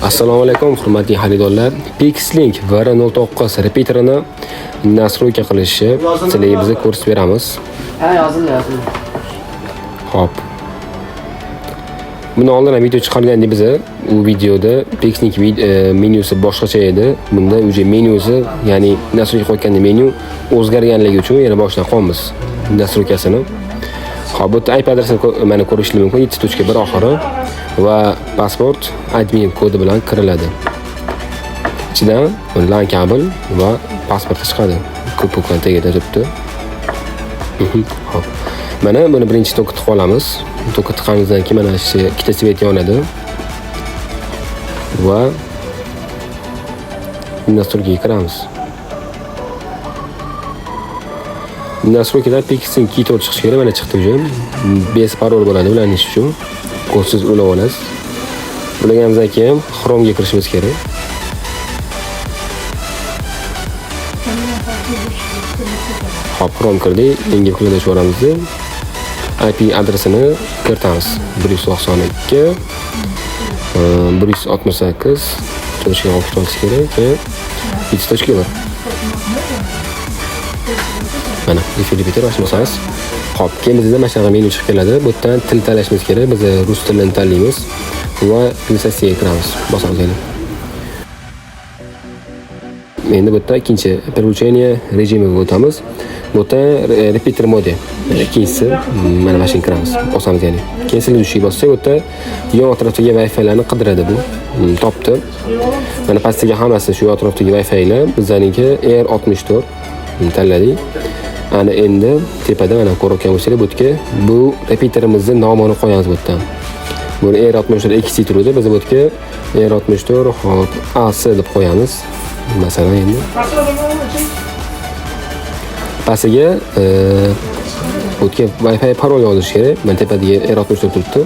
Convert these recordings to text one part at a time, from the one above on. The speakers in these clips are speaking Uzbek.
Assalomu alaykum, hurmatli xaridorlar. Pixlink VR09 repeaterini настройка qilishni sizlarga biz ko'rsatib beramiz. Ha, yozildi, yozildi. Xo'p. Buni oldin ham video chiqargandik biz. U videoda Pixlink menyusi boshqacha edi. Bunda уже menyusi, ya'ni настройка qo'yganda menyu o'zgarganligi uchun yana boshidan qo'yamiz настройка sini. Xo'p, bu yerda IP adresini mana ko'rishingiz mumkin, 7.1 oxiri va pasport admin kodi bilan kiriladi. Ichidan LAN kabel va pasporti chiqadi. Ko'pikdan tagida turibdi. Xo'p. Mana buni birinchi tokka tiqib olamiz. Tokka tiqqanimizdan keyin mana shu ikkita svet yonadi. Va настройка ga kiramiz. Настройка dan Pixel Key to'rt chiqishi kerak, mana chiqdi уже. Bez parol bo'ladi ulanish uchun. Kodsiz ulab olasiz. Ulaganimizdan keyin Chrome'ga kirishimiz kerak. Hop, Chrome kirdik. Yangi vkladga boramiz. IP adresini kiritamiz. 192 168 to'rtga olti olish kerak, keyin 7.1. Mana efir repeater bosamiz. Xo'p, keyin bizda mana shunaqa menyu chiqib keladi. Bu yerdan til tanlashimiz kerak. Biz rus tilini tanlaymiz va pulsatsiyaga kiramiz. Bosamiz yana. Endi bu yerda ikkinchi переключение rejimiga o'tamiz. Bu yerda repeater mode. Ikkinchisi mana shunga kiramiz. Bosamiz ya'ni. Keyin следующий bossak, bu yerda yon atrofdagi Wi-Fi'larni qidiradi bu. Topdi. Mana pastdagi hammasi shu atrofdagi Wi-Fi'lar. Bizlarniki R64 tanladik. Ana endi tepada mana ko'rayotgan bo'lsanglar, bu yerga bu repeaterimizni nomini qo'yamiz bu yerdan. Buni R64 XT turadi. Biz bu yerga R64 hop AC deb qo'yamiz. Masalan endi pastiga bu yerga Wi-Fi parol yozish kerak. Mana tepadagi R64 turibdi.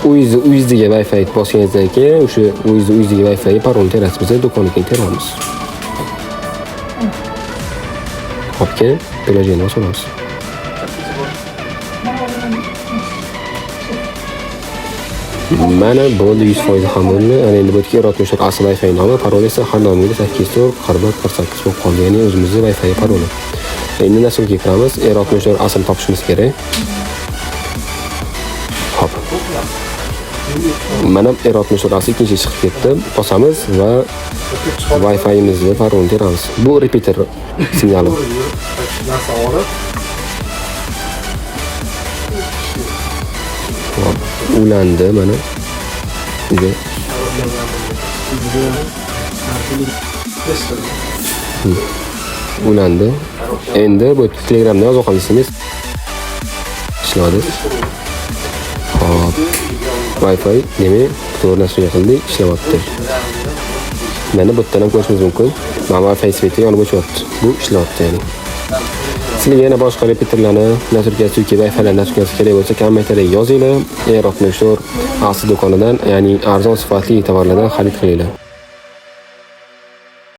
Uyingizdagi Wi-Fi bosganingizdan keyin o'sha uyingizdagi Wi-Fi parolni terasiz. Biz do'konga teramiz. Hop, keyin приложение bosamiz. Mana bo'ldi, 100% ham bo'ldi. Ana endi bu yerga R64 asl Wi-Fi nomi, parol esa har doimgidek 84 41 48 bo'lib qoldi. Ya'ni o'zimizni Wi-Fi paroli. Endi настройка ga kiramiz. R64 asl topishimiz kerak. Hop. Mana R64 asl ikkinchi chiqib ketdi. Bosamiz va Wi-Fi'imizni parolini teramiz. Bu repeater signali. Hop, ulandi mana. Uyga. Ulandi. Endi bu Telegramda yozib qolsangiz ishladi. Hop. Wi-Fi demak, to'g'ri narsaga qildik, ishlayapti. Mana bu yerdan ham ko'rishimiz mumkin. Mana Wi-Fi sveti yonib o'chyapti. Bu ishlayapti ya'ni. Sizlarga yana boshqa repeaterlarni, настройкasi yoki Wi-Fi'larni настройкasi kerak bo'lsa, kommentariyaga yozinglar. R64 asl do'konidan, ya'ni arzon sifatli tovarlardan xarid qilinglar.